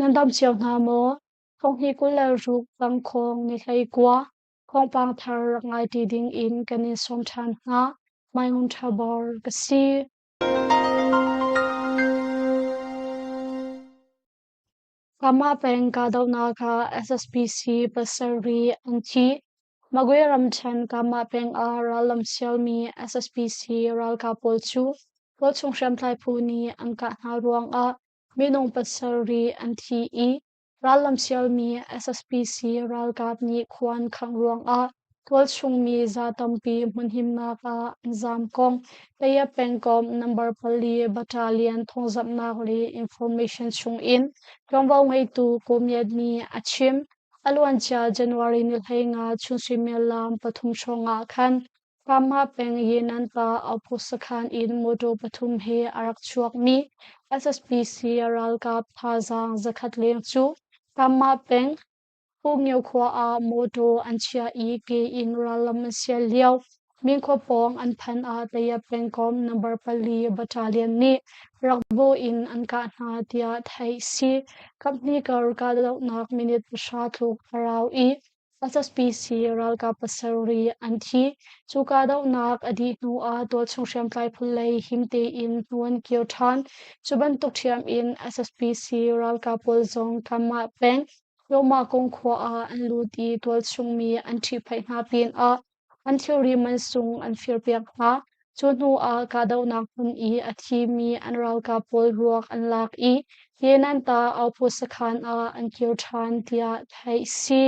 Nan dam cio hna maw? Thonghni 26 tangkhawng ni 19 thawngpang thar rak ngai ṭi ding in kan in sawm ṭhan hna. Mai Ngun Ṭha Bor ka si. Kama peng kahdohnak ah SSPC pasarih an thi. Magwe ramṭhen Kama peng ah rallam sialmi SSPC ralkap pawl cu tualchung hriamtlai phu nih an kah hna ruangah minung pasarih an thi i rallam sialmi SSPC ralkap nih khua an khangh ruangah tualchung mi za tampi hmunhimnak ah an zaam kong Taya pengkomh number pali battalion thawngzamhnak le information chungin ṭuanvo ngeitu Ko Myat nih a chim. A luancia January ni 15 chun suimilam pathum hrawng ah khan Kama peng Yenanta outpost sakhan in motor pathum he a rak chuakmi SSPC ralkap thazaang zakhat leng cu Kama peng Pungyo khua ah mawṭaw an chiah i ke in rallam an sial lio. Minkhua pawng an phanh ah Taya pengkomh number pali battalion nih rakbaw in an kah hna tiah theih si. Kaphnih kar kahdohnak minute pahra tluk a rau i SSPC ralkap pasarih an thi. Cu kahdohnak a dih hnu ah tualchung hriamtlai phu lei him tein hnu an kir ṭhan. Cu bantuk ṭhiam in SSPC ralkap pawl zong Kamah peng Roma kong khua ah an lut i tualchung mi an ṭhihphaih hna pinah an thilri mansung an firpiak hna. Cu hnu ah kahdohnak hmun i a thimi an ralkap pawl ruak an lak i Yenanta Outpost sakhan ah an kir ṭhan tiah theih si.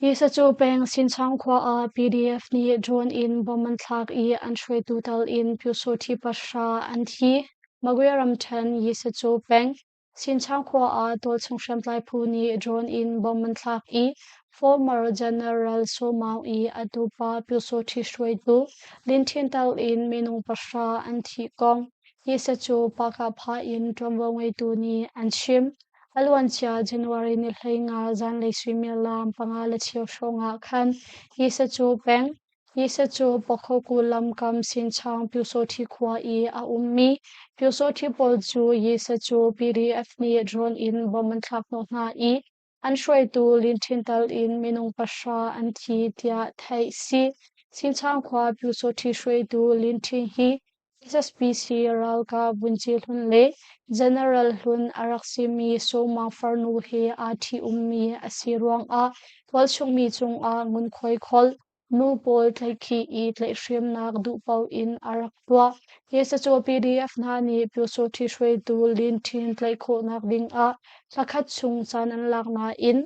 Hi sacu peng Sinchang khua ah PDF nih drone in bomb an thlak i an hruaitu tal in Pyusawhti pahra an thi. Magwe ramṭhen Yisacu peng Sinchang khua ah tualchung hriamtlai phu nih drone in bomb an thlak i former General Saw Maung i a tupa Pyusawhti hruaitu Lin Htin tal in minung pahra an thih kong Yisacu Pakapha in ṭuanvo ngeitu nih an chim. A luancia January ni 15 zanlei suimilam panga le cheu hrawng ah khan Yisacu peng Yisacu Pakhoku lamkam Sinchang Pyusawhti khua i a ummi Pyusawhti pawl cu Yisacu PDF nih drone in bomb an thlak hnawh hna i an hruaitu Lin Htin tal in minung pahra an thi tiah theih si. Sinchang khua Pyusawhti hruaitu Lin Htin hi SSPC ralkap vunci hlun le general hlun a rak simi Saw Maung farnu he aa ṭhi-ummi a si ruangah tualchungmi cungah ngunkhuai kholh, nu pawl tlaihkhih i tlaihhremnak duh paoh in a rak tuah. Hi PDF hna nih Pyusawhti hruaitu Lin Htin tlaih khawhnak dingah thla khat chung caan an lak nain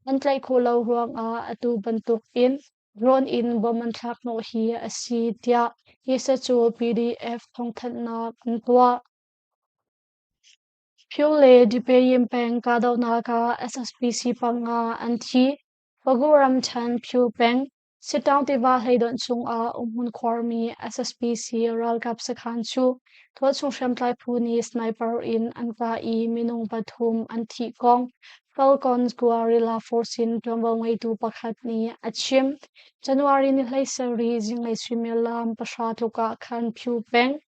an tlaih khawh lo ruangah atu bantuk in Drone in bomb an thlak hnawh hi a si tiah Yisacu PDF thawngthanhnak an tuah. Phyo le Dipayim peng kahdohnak ah SSPC panga an thi. Pagu ramṭhen Phyo peng Sittaung tiva hleidonh chungah umhmun khuarmi SSPC ralkap sakhan cu tualchung hriamtlai phu nih sniper in an kah i minung pathum an thih kong Falcons Guerrilla Force in ṭuanvo ngeitu pakhat nih a chim. January ni 17 zinglei suimilam pahra tluk ah khan Phyu peng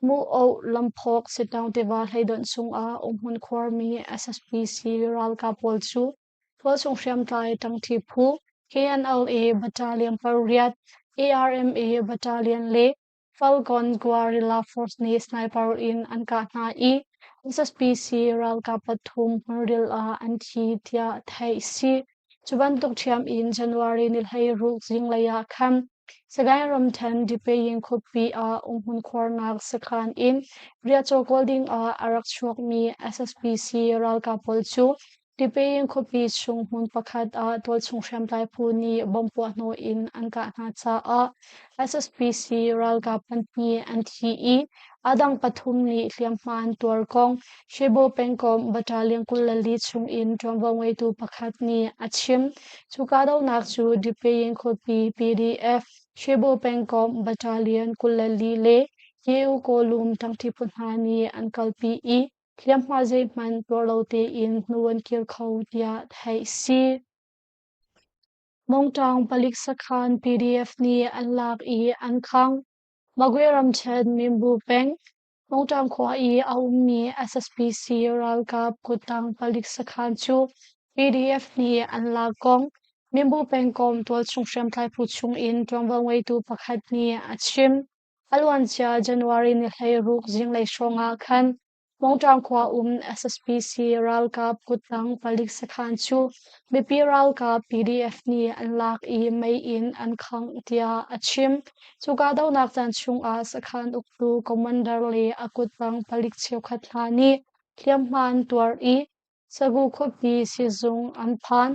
Mu-oh lamphawk Sittaung tiva hleidonh chungah umhmun khuarmi SSPC ralkap pawl cu tualchung hriamtlai ṭangṭi phu KNLA Battalion pariat, ARMA Battalion le Falcon Guerrilla Force nih sniper in an kah hna i SSPC ralkap pathum hmunril ah an thi tiah theih si. Cu bantuk ṭhiam in January ni 16 zinglei ah khan Sagaing ramṭhen Dipaying khuapi ah umhmun khuarnak sakhan in riahcaw kawl ding ah a rak chuakmi SSPC ralkap pawl cu Tipein khuapi chung hmun pakhat ah tualchung hriamtlai phu nih bomb puahhnawh in an kah hna caah SSPC ralkap pahnih an thi i a dang pathum nih hliamhma an tuar kong Shebo pengkomh battalion 24 chung in ṭuanvo ngeitu pakhat nih a chim. Cu kahdohnak cu Dipein khuapi PDF Shebo pengkomh battalion 24 le Yeu Kawlum ṭangṭi phu hna nih an kalpi i hliamhma zeihmanh tuar lo tein hnu an kir kho tiah theih si. Mongṭaung palik sakhan PDF nih an lak i an khangh. Magwe ramṭhen Mimbu peng. Mongṭam khua i a ummi SSPC ralkap kuttang palik sakhan cu PDF nih an lak kong Minbu pengkomh tualchung hriamtlai phu chungin ṭuanvo ngeitu pakhat nih a chim. A luancia January ni 16 zinglei hrawng ah khan Mongṭam khua um SSPC ralkap kuttang palik sakhan cu mipi ralkap PDF nih an lak i mei in an khangh tiah a chim. Cu kahdohnak caan chungah sakhan uktu commander le a kuttang palik cheukhat hna nih hliamhma an tuar i Sagu khuapi siizung an phan.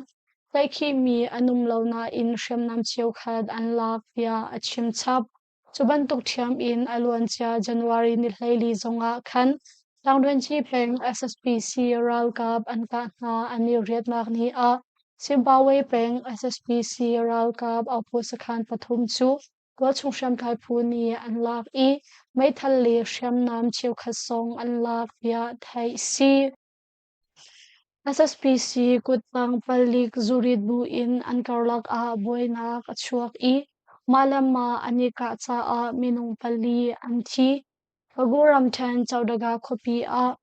Tlaihkhihmi an um lo nain hriamnam cheukhat an lak tiah a chim chap. Cu bantuk ṭhiam in a luancia January ni 14 zongah khan Tlangruanci peng SSPC ralkap an kah hna an i riatnak ni ah Zimbabwe peng SSPC ralkap aupu sakhan pathum cu tualchung hriamtlai phu nih an lak i meithal le hriamnam cheukhat zong an lak tiah theih si. SSPC kuttang palik zurit bu in an karlak ah buainak a chuak i mah le mah an i kah caah minung pali an thi. Pagu ramṭhen Chowdaga khuapi ah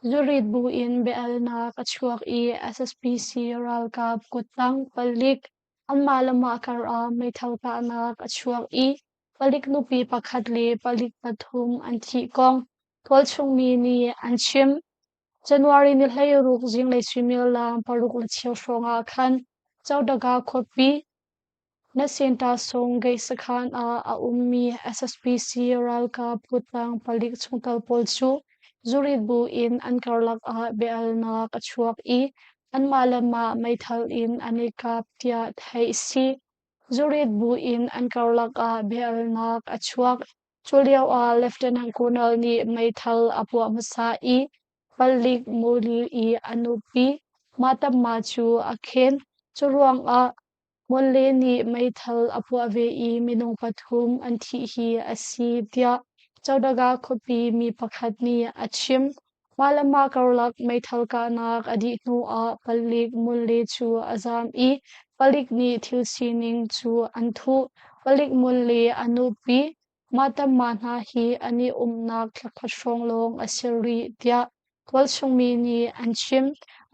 zurit bu in biahalnak a chuak i SSPC ralkap kuttang palik anmah le mah kar ah meithal kahnak a chuak i palik nupi pakhat le palik pathum an thih kong tualchung mi nih an chim. January ni 16 zinglei suimilam 6:15 hrawng ah khan Chowdaga khuapi Nasinta-sung gate sakhan ah a ummi SSPC ralkap kuttang palik chungtel pawl cu zurit bu in an karlak ah biahalnak a chuak i anmah le mah meithal in an i kap tiah theih a si. Zurit bu in an karlak ah biahalnak a chuak. Cu lioah Lieutenant Colonel nih meithal a puah hmasa i palik muli i a nupi Matamma cu a khen. Cu ruangah Mawle nih meithal a puah ve i minung pathum an thih hi a si tiah Chowdaga khuapi mi pakhat nih a chim. Mah le mah karlak meithal kahnak a dih hnuah palik Mawle cu a zaam i palik nih thil sining cu an thuh. Palik Mawle a nupi Mah hna hi an i umnak thlakhat hrawng lawng a si rih tiah tualchungmi nih an chim.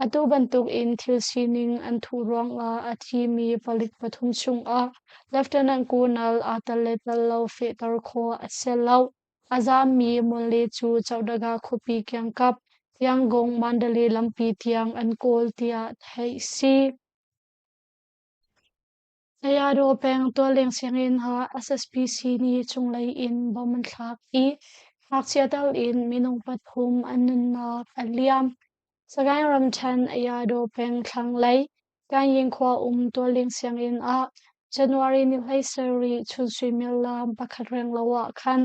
Atu bantukin thil sining an thuh ruangah a thimi palik pathum chungah Lieutenant Colonel aa tel le tel lo fehter khawh a si lo. A zaammi Mawle cu Chowdaga khuapi kiangkap Yangon Mandalay lampi tiang an kawl tiah theih si. Sayadaw peng tualleng sianginn ah SSPC nih cunglei in bom an thlak i ngakchia tal in minung pathum an nunnak a liam. Sagaing ramṭhen Ayadaw peng thlanglei Kanyin khua um tualleng sianginn ah January ni 17 chun suimilam 1 renglo ah khan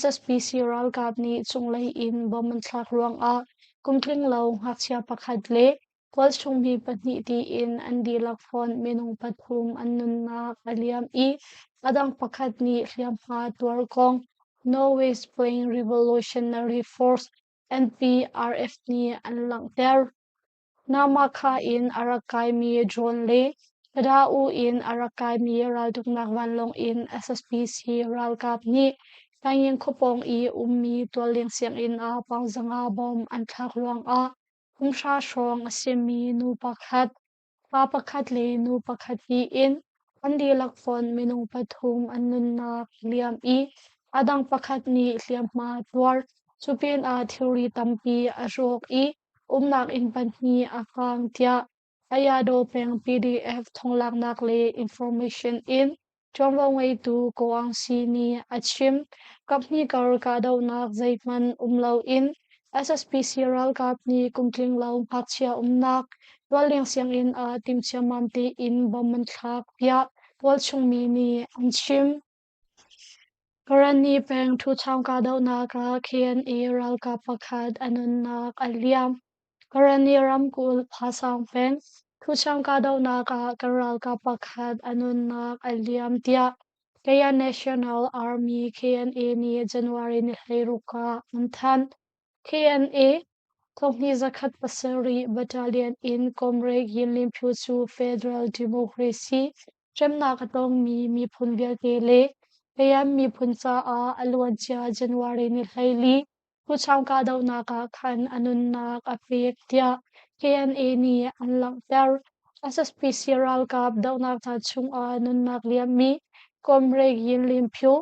SSPC ralkap nih cunglei in bom an thlak ruangah kumtling lo ngakchia pakhat le Kawlchungmi pahnih tiin an dihlak fonh minung pathum an nunnak a liam i a dang pakhat nih hliamhma tuar kong Norway Spring Revolutionary Force NPRF nih an langhter. Namakha in a rak kaimi drone le Tada-u in a rak kaimi raltuknak vanlawng in SSPC ralkap nih Taingen khuapawng i ummi tualleng sianginn ah pangzanga bom an thlak ruangah Kum hra hrawng a simi nu pakhat, pa pakhat le nu pakhat tiin an dihlak fonh minung pathum an nunnak liam i a dang pakhat nih hliamhma a tuar. Cu pinah thilri tampi a rawk i umnak inn pahnih a kaang tiah Ayadaw peng PDF thonglaknak le information in ṭuanvo ngeitu Ko Aung Si nih a chim. Kaphnih kar kahdohnak zeihmanh um loin SSPC ralkap nih kumtling lo ngakchia umnak tualleng sianginn ah timhciammam tein bom an thlak tiah tualchung mi nih an chim. Karenni peng Ṭhuchaung kahdohnak ah KNA ralkap pakhat a nunnak a liam. Karenni ramkulh Phasaung peng Ṭhuchaung kahdohnak ah kan ralkap pakhat a nunnak a liam tiah Kaya National Army KNA nih January ni 16 ah an thanh. KNA 2107 Battalion in Comrade Yin Lin Phyu cu Federal Democracy Hremnak a tongmi miphun vialte le Kayam miphun caah a luancia January ni 14. Phuchang kahdohnak ah khan a nunnak a pek tiah KNA nih an langhter. SSPC ralkap dohnak hna chungah nunnak liammi Comrade Yin Lin Phyu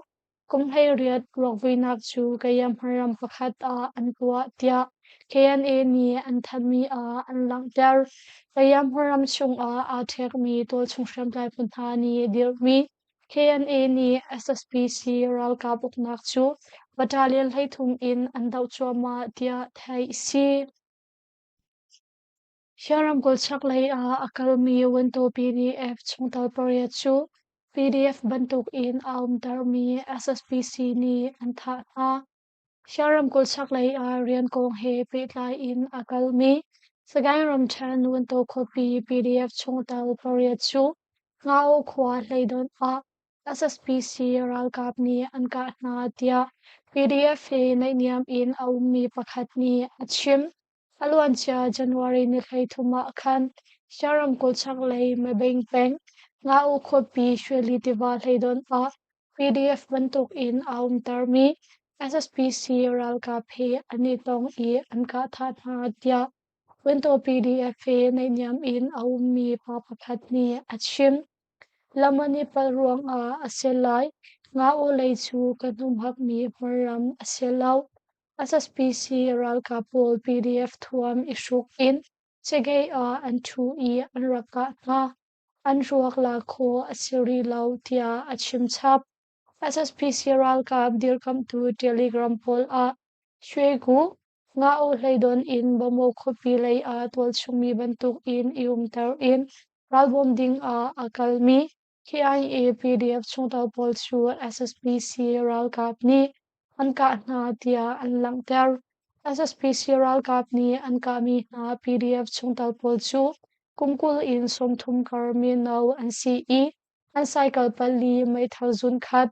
kum 18 ruakvuinak cu Kayam hmunram pakhat ah an tuah tiah KNA nih an thanhmi ah an langhter. Kayam hmunram chungah aa ṭhekmi tualchung hriamtlai phu hna nih dirhmi KNA nih SSPC ralkap uknak cu battalion 33 in an doh cuahmah tiah theih a si. Hi ramkulh chaklei ah a kalmi Wantaw PDF chungtel pariat cu PDF bantuk in aa umtermi SSPC nih an thah hna. Hi ramkulh chaklei ah rian kong he pehtlai in a kalmi Sagaing ramṭhen Wantaw khuapi PDF chungtel pariat cu Nga-aw khua hleidonh ah SSPC ralkap nih an kah hna tiah PDF he naihniam in a ummi pakhat nih a chim. A luancia January ni 33 ah khan Shan ramkulh chaklei Mebeng peng Nga-u khuapi Shweli tiva hleidonh ah PDF bantuk in aa umtermi SSPC ralkap he an i tong i an kah thah hna tiah Wintaw PDF he naihniam in a ummi pa pakhat nih a chim. Lam an i palh ruangah a si lai. Nga-u lei cu kan humhakmi hmunram a si lo. SSPC ralkap pawl PDF thuam i hruk in cakei ah an ṭhu i an rak kah hna. An ruak lak khawh a si rih lo tiah a chim chap. SSPC ralkap dirkamhtu Telegram pawl ah Shwegu, Nga-u hleidon in Bamaw khuapi lei ah tualchungmi bantuk in i umter in ralbawm ding ah a kalmi KIA PDF chungtel pawl cu SSPC ralkap nih an kah hna tiah an langhter. SSPC ralkap nih an kahmi hna PDF chungtel pawl cu kum 20 in 30 kar mino an si i an cycle pali meithal zunkhat,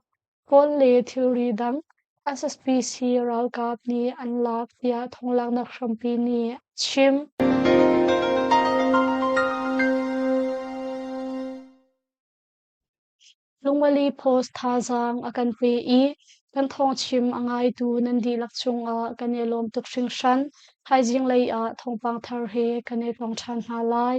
kawl le thilri dang SSPC ralkap nih an lak tiah thonglaknak hrampi nih a chim. Lungmali Post thazaang a kan pe i kan thawngchim a ngaitu nan dihlak cungah kan i lawm tuk hringhran. Thaizing lei ah thawngpang thar he kan i tong ṭhan hna lai.